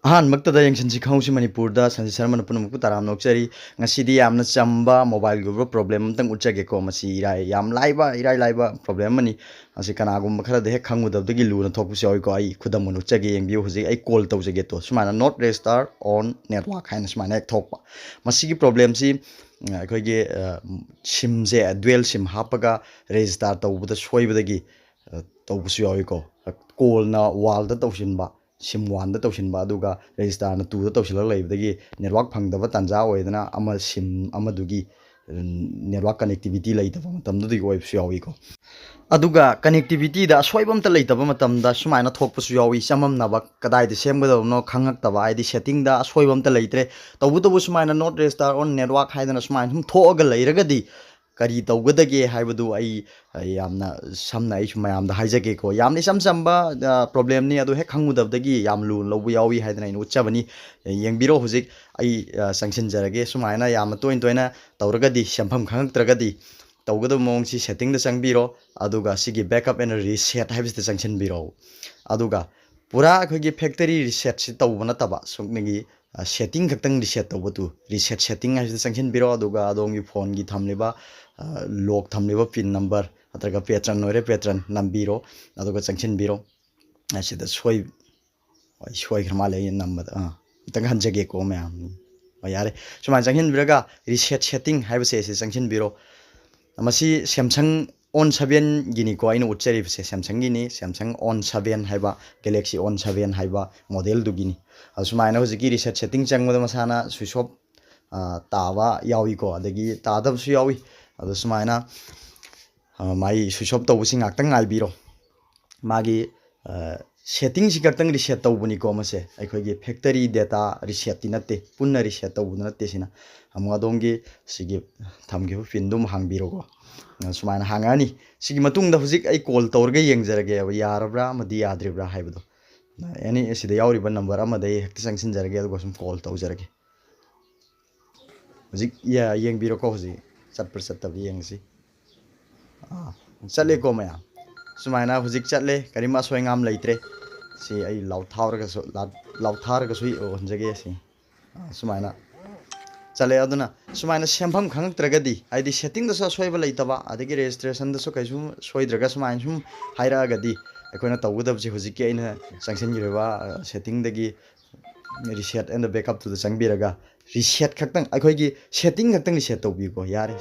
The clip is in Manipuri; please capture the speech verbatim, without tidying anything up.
ꯑꯍꯥꯟꯕꯃꯛꯇꯗ ꯌꯦꯡꯁꯤꯟꯁꯤ ꯈꯪꯍꯧꯁꯤ ꯃꯅꯤꯄꯨꯔꯗ ꯁꯟꯖꯤꯠ ꯁꯔꯃꯅ ꯄꯨꯝꯅꯃꯛꯄꯨ ꯇꯔꯥꯝꯅ ꯑꯣꯛꯆꯔꯤ꯫ ꯉꯁꯤꯗꯤ ꯌꯥꯝꯅ ꯆꯝꯕ mobileꯒꯤ ꯑꯣꯏꯕ problem ꯑꯃꯇꯪ ꯎꯠꯆꯒꯦꯀꯣ꯫ ꯃꯁꯤ ꯏꯔꯥꯏ, ꯌꯥꯝ ꯂꯥꯏꯕ, ꯏꯔꯥꯏ ꯂꯥꯏꯕ problem ꯑꯃꯅꯤ꯫ ꯃꯁꯤ ꯀꯅꯥꯒꯨꯝꯕ ꯈꯔꯗ ꯍꯦꯛ ꯈꯪꯉꯨꯗꯕꯗꯒꯤ ꯂꯨꯅ ꯊꯣꯛꯄꯁꯨ ꯌꯥꯎꯏꯀꯣ꯫ ꯑꯩ ꯈꯨꯗꯝ ꯑꯣꯏꯅ ꯎꯠꯆꯒꯦ, ꯌꯦꯡꯕꯤꯌꯨ꯫ ꯍꯧꯖꯤꯛ ꯑꯩ call ꯇꯧꯖꯒꯦ ꯇꯣ, ꯁꯨꯃꯥꯏꯅ "Not register on network" ꯍꯥꯏꯅ ꯁꯨꯃꯥꯏꯅ ꯍꯦꯛ ꯊꯣꯛꯄ꯫ ꯃꯁꯤꯒꯤ problemꯁꯤ, ꯎꯝ, ꯑꯩꯈꯣꯏꯒꯤ, ꯑ, SIMꯁꯦ dual SIM ꯍꯥꯞꯄꯒ register ꯇꯧꯕꯗ ꯁꯣꯏꯕꯗꯒꯤ, ꯑ, ꯇꯧꯕꯁꯨ ꯌꯥꯎꯏꯀꯣ꯫ Callꯅ oneꯗ ꯇꯧꯁꯤꯟꯕ, SIM oneꯗ ꯇꯧꯁꯤꯟꯕ, ꯑꯗꯨꯒ registerꯅ twoꯗ ꯇꯧꯁꯤꯜꯂꯒ ꯂꯩꯕꯗꯒꯤ network ꯐꯪꯗꯕ ꯇꯥꯟꯖꯥ ꯑꯣꯏꯗꯅ ꯑꯃ SIM ꯑꯃꯗꯨꯒꯤ, ꯎꯝ, network connectivity ꯂꯩꯇꯕ ꯃꯇꯝꯗꯨꯗꯒꯤ ꯑꯣꯏꯕꯁꯨ ꯌꯥꯎꯏꯀꯣ꯫ ꯑꯗꯨꯒ connectivityꯗ ꯑꯁꯣꯏꯕ ꯑꯝꯇ ꯂꯩꯇꯕ ꯃꯇꯝꯗ ꯁꯨꯃꯥꯏꯅ ꯊꯣꯛꯄꯁꯨ ꯌꯥꯎꯏ꯫ ꯆꯃꯝꯅꯕ, ꯀꯗꯥꯏꯗ ꯁꯦꯝꯒꯗꯕꯅꯣ ꯈꯪꯉꯛꯇꯕ, ꯍꯥꯏꯗꯤ settingꯗ ꯑꯁꯣꯏꯕ ꯑꯝꯇ ꯂꯩꯇ꯭ꯔꯦ꯫ ꯇꯧꯕꯇꯕꯨ ꯁꯨꯃꯥꯏꯅ "Not register on network" ꯍꯥꯏꯗꯅ ꯁꯨꯃꯥꯏꯅ ꯁꯨꯝ ꯊꯣꯛꯑꯒ ꯂꯩꯔꯒꯗꯤ ꯀꯔꯤ ꯇꯧꯒꯗꯒꯦ ꯍꯥꯏꯕꯗꯨ ꯑꯩ, ꯑ, ꯌꯥꯝꯅ ꯁꯝꯅ ꯑꯩꯁꯨ ꯃꯌꯥꯝꯗ ꯍꯥꯏꯖꯒꯦꯀꯣ꯫ ꯌꯥꯝꯅ ꯏꯆꯝ ꯆꯝꯕ, ꯑ, problemꯅꯤ, ꯑꯗꯨ ꯍꯦꯛ ꯈꯪꯉꯨꯗꯕꯗꯒꯤ ꯌꯥꯝ ꯂꯨꯅ ꯂꯧꯕ ꯌꯥꯎꯏ ꯍꯥꯏꯗꯅ ꯑꯩꯅ ꯎꯠꯆꯕꯅꯤ꯫ ꯌꯦꯡꯕꯤꯔꯣ, ꯍꯧꯖꯤꯛ ꯑꯩ, ꯑ, ꯆꯪꯁꯤꯟꯖꯔꯒꯦ꯫ ꯁꯨꯃꯥꯏꯅ ꯌꯥꯝꯅ ꯇꯣꯏꯅ ꯇꯣꯏꯅ ꯇꯧꯔꯒꯗꯤ, ꯁꯦꯝꯐꯝ ꯈꯪꯉꯛꯇ꯭ꯔꯒꯗꯤ, ꯇꯧꯒꯗꯕ ꯃꯑꯣꯡꯁꯤ settingꯗ ꯆꯪꯕꯤꯔꯣ, ꯑꯗꯨꯒ ꯁꯤꯒꯤ backup and reset ꯍꯥꯏꯕꯁꯤꯗ ꯆꯪꯁꯤꯟꯕꯤꯔꯣ꯫ ꯑꯗꯨꯒ ꯄꯨꯔꯥ ꯑꯩꯈꯣꯏꯒꯤ factory resetꯁꯤ ꯇꯧꯕ ꯅꯠꯇꯕ, ꯁꯨꯞꯅꯒꯤ, ꯑ, setting ꯈꯛꯇꯪ reset ꯇꯧꯕꯗꯨ, reset setting ꯍꯥꯏꯁꯤꯗ ꯆꯪꯁꯤꯟꯕꯤꯔꯣ, ꯑꯗꯨꯒ ꯑꯗꯣꯝꯒꯤ phoneꯒꯤ ꯊꯝꯂꯤꯕ, ꯑ, lock ꯊꯝꯂꯤꯕ pin number ꯅꯠꯇ꯭ꯔꯒ patron ꯑꯣꯏꯔꯦ, patron ꯅꯝꯕꯤꯔꯣ, ꯑꯗꯨꯒ ꯆꯪꯁꯤꯟꯕꯤꯔꯣ꯫ ꯑꯁꯤꯗ ꯁꯣꯏ-, ꯍꯣꯏ, ꯁꯣꯏꯈ꯭ꯔ ꯃꯥꯜꯂꯦ ꯑꯩꯅ ꯅꯝꯕꯗ꯫ ꯑꯥ, ꯑꯝꯇꯪ ꯍꯟꯖꯒꯦꯀꯣ ꯃꯌꯥꯝ꯫ ꯍꯣꯏ, ꯌꯥꯔꯦ꯫ ꯁꯨꯃꯥꯏꯅ ꯆꯪꯁꯤꯟꯕꯤꯔꯒ reset setting ꯍꯥꯏꯕꯁꯦ ꯁꯤ ꯆꯪꯁꯤꯟꯕꯤꯔꯣ꯫ ꯃꯁꯤ Samsung On sevenꯒꯤꯅꯤꯀꯣ ꯑꯩꯅ ꯎꯠꯆꯔꯤꯕꯁꯦ, Samsungꯒꯤꯅꯤ, Samsung On seven ꯍꯥꯏꯕ, Galaxy On seven ꯍꯥꯏꯕ modelꯗꯨꯒꯤꯅꯤ꯫ ꯑꯗꯨ ꯁꯨꯃꯥꯏꯅ ꯍꯧꯖꯤꯛꯀꯤ reset setting ꯆꯪꯕꯗ ꯃꯁꯥꯅ switch off, ꯑ, ꯇꯥꯕ ꯌꯥꯎꯏꯀꯣ, ꯑꯗꯒꯤ ꯇꯥꯗꯕꯁꯨ ꯌꯥꯎꯏ꯫ ꯑꯗꯨ ꯁꯨꯃꯥꯏꯅ, ꯑ, ꯃꯥꯒꯤ switch off ꯇꯧꯕꯁꯤ ꯉꯥꯛꯇꯪ ꯉꯥꯏꯕꯤꯔꯣ꯫ ꯃꯥꯒꯤ, ꯑ, settingꯁꯤ ꯈꯛꯇꯪ reset ꯇꯧꯕꯅꯤꯀꯣ꯫ ꯃꯁꯦ ꯑꯩꯈꯣꯏꯒꯤ factory data resetꯇꯤ ꯅꯠꯇꯦ, ꯄꯨꯟꯅ reset ꯇꯧꯕꯗꯨ ꯅꯠꯇꯦ꯫ ꯁꯤꯅ ꯑꯃꯨꯛ ꯑꯗꯣꯝꯒꯤ ꯁꯤꯒꯤ ꯊꯝꯈꯤꯕ pinꯗꯨ ꯑꯃꯨꯛ ꯍꯥꯡꯕꯤꯔꯣꯀꯣ꯫ ꯑ, ꯁꯨꯃꯥꯏꯅ ꯍꯥꯡꯉꯛꯑꯅꯤ꯫ ꯁꯤꯒꯤ ꯃꯇꯨꯡꯗ ꯍꯧꯖꯤꯛ ꯑꯩ call ꯇꯧꯔꯒ ꯌꯦꯡꯖꯔꯒꯦꯕ, ꯌꯥꯔꯕ꯭ꯔꯥ ꯑꯃꯗꯤ ꯌꯥꯗ꯭ꯔꯤꯕ꯭ꯔꯥ ꯍꯥꯏꯕꯗꯣ꯫ Any ꯁꯤꯗ ꯌꯥꯎꯔꯤꯕ number ꯑꯃꯗ ꯑꯩ ꯍꯦꯛꯇ ꯆꯪꯁꯤꯟꯖꯔꯒꯦ, ꯑꯗꯨꯒ ꯁꯨꯝ call ꯇꯧꯖꯔꯒꯦ꯫ ꯍꯧꯖꯤꯛ ꯌꯦ-, ꯌꯦꯡꯕꯤꯔꯣꯀꯣ, ꯍꯧꯖꯤꯛ ꯆꯠꯄ꯭ꯔꯥ ꯆꯠꯇꯕ꯭ꯔꯥ ꯌꯦꯡꯁꯤ꯫ ꯑꯥ, ꯆꯠꯂꯦꯀꯣ ꯃꯌꯥꯝ꯫ ꯁꯨꯃꯥꯏꯅ ꯍꯧꯖꯤꯛ ꯆꯠꯂꯦ, ꯀꯔꯤꯝ ꯑꯁꯣꯏ ꯑꯉꯥꯝ ꯂꯩꯇ꯭ꯔꯦ꯫ ꯁꯤ ꯑꯩ ꯂꯥꯎꯊꯥꯔꯒꯁꯨ ꯂꯥꯎꯊꯥꯔꯒꯁꯨ ꯎꯍꯟꯖꯒꯦ꯫ ꯁꯤ ꯁꯨꯃꯥꯏꯅ ꯆꯠꯂꯦ꯫ ꯑꯗꯨꯅ ꯁꯨꯃꯥꯏꯅ ꯁꯦꯝꯐꯝ ꯈꯪꯉꯛꯇ꯭ꯔꯒꯗꯤ, ꯍꯥꯏꯗꯤ ꯁꯦꯠꯇꯤꯡꯗꯁꯨ ꯑꯁꯣꯏꯕ ꯂꯩꯇꯕ, ꯑꯗꯒꯤ ꯔꯦꯖꯤꯁꯇ꯭ꯔꯦꯁꯟꯗꯁꯨ ꯀꯩꯁꯨꯝ ꯁꯣꯏꯗ꯭ꯔꯒ ꯁꯨꯃꯥꯏꯅ ꯁꯨꯝ ꯍꯥꯏꯔꯛꯑꯒꯗꯤ, ꯑꯩꯈꯣꯏꯅ ꯇꯧꯒꯗꯕꯁꯦ ꯍꯧꯖꯤꯛꯀꯤ ꯑꯩꯅ ꯆꯪꯁꯤꯟꯈꯤꯕ ꯁꯦꯠꯇꯤꯡꯗꯒꯤ reset and backup ꯇꯨꯗ ꯆꯪꯕꯤꯔꯒ, reset ꯈꯛꯇꯪ, ꯑꯩꯈꯣꯏꯒꯤ ꯁꯦꯠꯇꯤꯡ ꯈꯛꯇꯪ reset ꯇꯧꯕꯤꯌꯨꯀꯣ, ꯌꯥꯔꯦ꯫